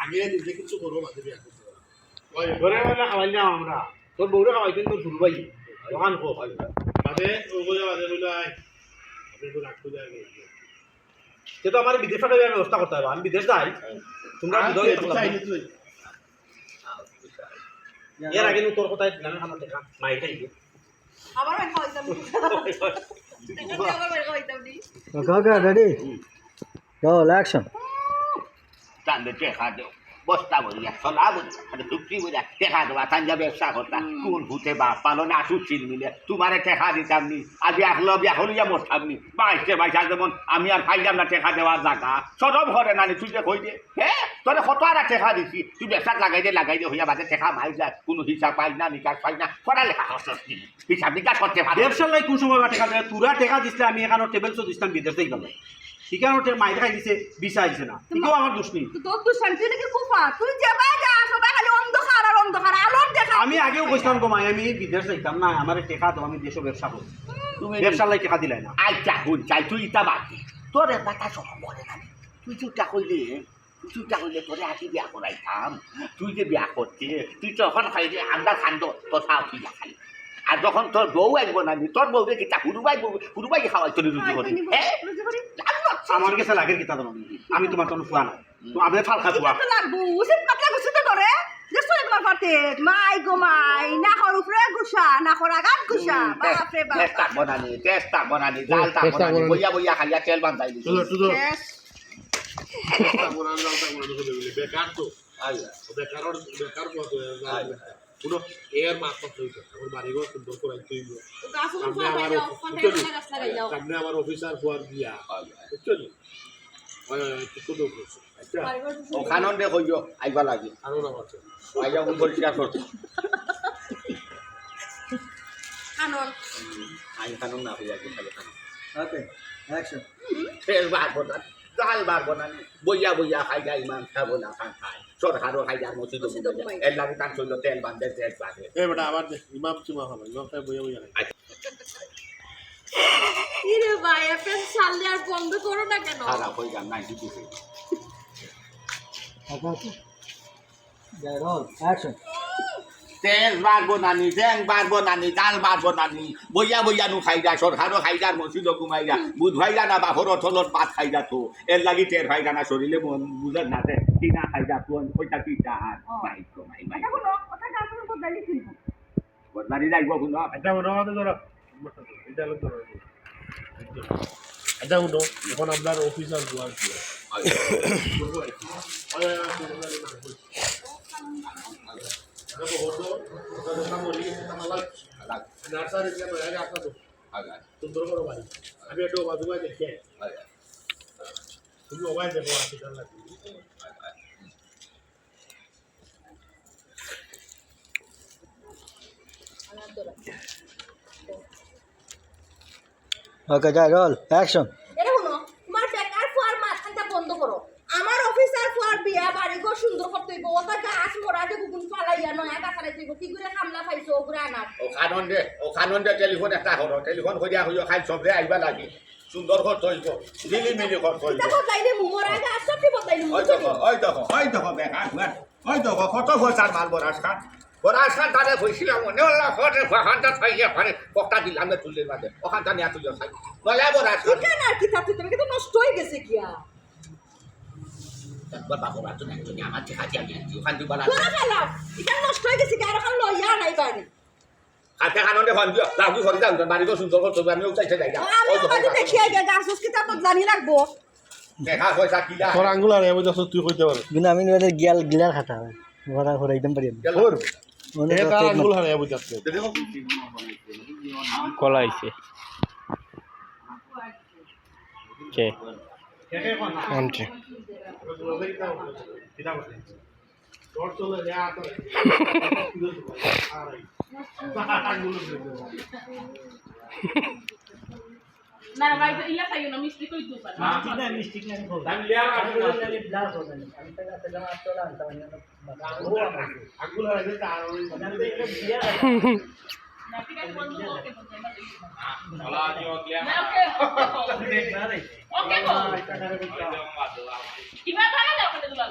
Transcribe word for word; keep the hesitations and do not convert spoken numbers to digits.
আগে নিজে কিছু করো, বাদে বিয়া করতে পারো। ঘরে বলে খাওয়াইলাম আমরা, তোর বউরে খাওয়াইতেন তোর শুরু ভাই। দোকান খো। বাদে ও বলে বাদে বলে আয়। আপনি তো রাখতে যায়। সে তো আমার বিদেশ পাঠাবার ব্যবস্থা করতে হবে, আমি বিদেশ যাই। তোমরা আর বিদেশে থাকো। এর আগে নু তোর কথায় দিলাম, আমার টেকা মাই খাইবে। আবার আমি খাওয়াইতাম। টেকা দিয়ে আবার আমি খাওয়াইতাম নি। Okay, okay, ready? Roll, action. তাহলে টেকা দেও। বস্তা ভরিয়া, ছলা ভরিয়া, মানে চুক্তি ভরিয়া, টেকা দেওয়া, তান যা ব্যবসা করতা। হুম। কোন ভূতে বাপ পালো না, সুচিল মিলে, তোমারে টেকা দিতাম নি। আজ একলো বিয়া হলিয়া মরতাম নি। বাইশে বাইশা যেমন আমি আর পাইলাম না টেকা দেওয়ার জাগা। সরম করে না নি, তুই যে কই দে। হ্যাঁ? তোরে কত আরা টেকা দিছি। তুই ব্যবসাত লাগাই দে, লাগাই দে, হইয়া বাদে টেকা মাই যায়। কোনো হিসাব পাই না, নিকাশ পাই না। পড়ালেখা খরচ কি? হিসাব নিকাশ করতে পারে। ব্যবসার লাগি কোন সময় বা টেকা দেয়? তোরা টেকা দিছলে আমি এখানো টেবিল চো দিছলাম বিদেশ যাইবার লাগি। এখানো টে-, মাইর খাই দিছে, ভিসা আইছে না। তোমার এটাও আমার দোষ নেই। তো তোর দোষ নাই, তুই নাকি কুফা। তুই যেবায় যাস, সবাই খালি অন্ধকার আর অন্ধকার, আলোর দেখা। আমি আগেও কইছিলাম গো মাই, আমি বিদেশ যাইতাম না, আমার টেকা দাও, আমি দেশো ব্যবসা করব। তুমি ব্যবসার লাগি টেকা দিলাই না। আচ্ছা, হুন, চাই তুই ইতা বাদ দে। তোর এক কথা সব মনে না। তুই চুপটা কইলে, তুই চুপটা কইলে তোরে আগে বিয়া করাইতাম। তুই যে বিয়া করতে, তুই তো এখন খাই যে আন্ডা খান্দ, তোর খাওয়া তুই যা খালি। আর যখন তোর বউ আইব না নি, তোর বউরে কিতা হুরুবাই বউ, হুরুবাই খাওয়াই তোর রুজি করি। হ্যাঁ? রুজি করি। জানো না। আমার কাছে লাগে কিতা জানো নি? আমি তোমার কোনো ফুয়া না। তো আমি ফালকা ফুয়া। তো লাগবো, উচিত পাতলা গুছি তো ধরে। দেখছো একবার পাতে, মাই গো মাই, নাকর উপরে গুছা, নাকর আগাত গুছা, হুম, বাপ রে বাপ। টেস্ট থাকবো না নি, টেস্ট থাকবো না নি, জাল হুম, থাকবো টেস্ট না নি, থাকবো না নি। বইয়া বইয়া খাইয়া তেল বান্ধাই দিছে। চলো, চলো। শেষ। টেস্ট থাকবো না নি, জাল থাকবো না নি, বেকার তো। আইয়া। বেকার, বেকার বলতো, জাল আইয়া। বেকার। শুনো, এর মাথা লইতে, আমার বাড়িঘর সুন্দর করে তুই। ও গাছ উপর সামনে আমার অফিস, বুঝছো নি? গাছ লাগাই দাও। সামনে আমার অফিসার ফুয়ার বিয়া। আইয়া। বুঝছো নি? ওই, ওই, একটু ছোট করছে। আচ্ছা। ও খানন দে কইও, আইবা লাগে। খানন আমার আছে। আইয়া উন পরিষ্কার করতে। খানন। হুম, আইন খানন না হইয়া কি খালি খানন। Okay, action. তেল বাড়বো না, জাল বাড়বো না, বইয়া বইয়া খাই যায়, ইমান খাবো না, খান খাই। সরকারও খাই যার মসজিদ তো বুঝাই যায়। এর লাগে তার শরীরে তেল বাঁধে, তেল বাঁধে। এ বেটা, আবার দে, ইমাম চুমা হবে, ইমাম সাহেব বইয়া বইয়া খাই। আচ্ছা। কি রে ভাই, এফএম চাললে আর বন্ধ করো না কেন? খারাপ হয়ে যান, নাইনটি টু। আচ্ছা, আচ্ছা। Roll, action. তেল বাড়বো নানি, তেল বাড়বো নানি, জাল বাড়বো নানি। বইয়া বইয়া নু খাই যায়, সরকারও খাই যার, মসজিদও ঘুমাই যা। বুধ ভাই জানা বাপর তলত ভাত খাই যা তো। এর লাগি টের ভাই জানা শরীরে মন বুঝার না দে। কি না খাই যা, তুই কইতা কি যা আর। ও। মাই গো, মাই, মাই। এটা হলো, ওটা গাছের উপর দাঁড়িয়ে তুলবো। বদলানি যাইব, হুনো। আচ্ছা, ওটা আমাদের ধরো। এটা হলো ধরো। আচ্ছা, হুনো, এখন আপনার অফিসার গোয়ার কি? নার্সারি দিয়ে বলে, আগে আপনার তো সুন্দর করে বাড়ি। আমি একটু বাজু করে দেখি। তুমি ওবায় দেখো, আর কি জানলা? Okay, যাই, roll, action. এরে হুনো, তোমার বেকার ফুয়ার মাতখানটা বন্ধ করো। আমার অফিসার ফুয়ার বিয়া, বাড়িঘর সুন্দর করতে অইবো। ওটা গাছ মরা যে গুগুন ফালাইয়া নয়া গাছ আনাইতে অইবো। কি করে কামলা পাইছো, ওগুরে আনার? ও খানন রে, ও খানন রে, টেলিফোন একটা করো। টেলিফোন করিয়া কইও, খাইল সবরে আইবা লাগে। সুন্দর করতে অইবো, ঝিলিমিলি করতে অইবো। কিতা বদলাইলে মু, মরা গাছ সব কি বদলাইলে মু? ওই দেখো, ওই দেখো, ওই দেখো, বেকার ফুয়া। ওই দেখো, কত পয়সার মাল বরাস খান। বরাস খান তারে কইছিলাম, মনে হলো, কত ফাঁকানটা থাইলে পারে, পকটা দিলাম না তুললে বাদে। ওখানটা নিয়ে তুইও খাই। নলে বরাস খান। এখানে আর কি থাকতে, তুমি কিন্তু নষ্ট হয়ে গেছে গিয়া। একবার বাবা, বাবা, তুমি একজনই আমার ঠিক আছে, আমি আনছি। ওখান দিয়ে বলা। ধরে ফেলাও। এখানে নষ্ট হয়ে গেছে গিয়া, আর ওখানে লইয়া নাই বাড়ি। আচ্ছা, কানন্দে ফোন দিও। লাভ কি করে যাও? বাড়ি তো সুন্দর করছো, আমিও চাইতে যাই না। আমি ওই তো ওখানে দেখি আগে, গাছ উস কিতা বদলানি লাগবো। দেখা পয়সা কিলা? তোর আঙ্গুল আর এমন যাচ্ছে, তুই কইতে পারো। বিনা আমি নিলে গিয়াল, গিলার খাতা হয়। ওরা করে একদম পারি আমি। গেল। ওর। মনে এ তো তার আঙ্গুল হারাইয়া বুঝাচ্ছে। কলা আইছে। কে? আনছে। না, ভাই, তো ইয়া খাইও না, মিষ্টি কই দোকান। না, ঠিক না, মিষ্টি কেন খাবো? আমি লেয়ার আমি আনবো না। আমি ব্লার করবো না। আমি তো আসলে আমার চলে আনতাম, আমি অনেক আঙ্গুল হারাইছে, তার ওই না, ঠিক আছে, বন্ধু, ওকে, বন্ধু, আমরা দেখি। ভালো আছি, ওকে। না, ওকে। ওকে, বল। কিবা ভালো না, ওখানে দুলাল।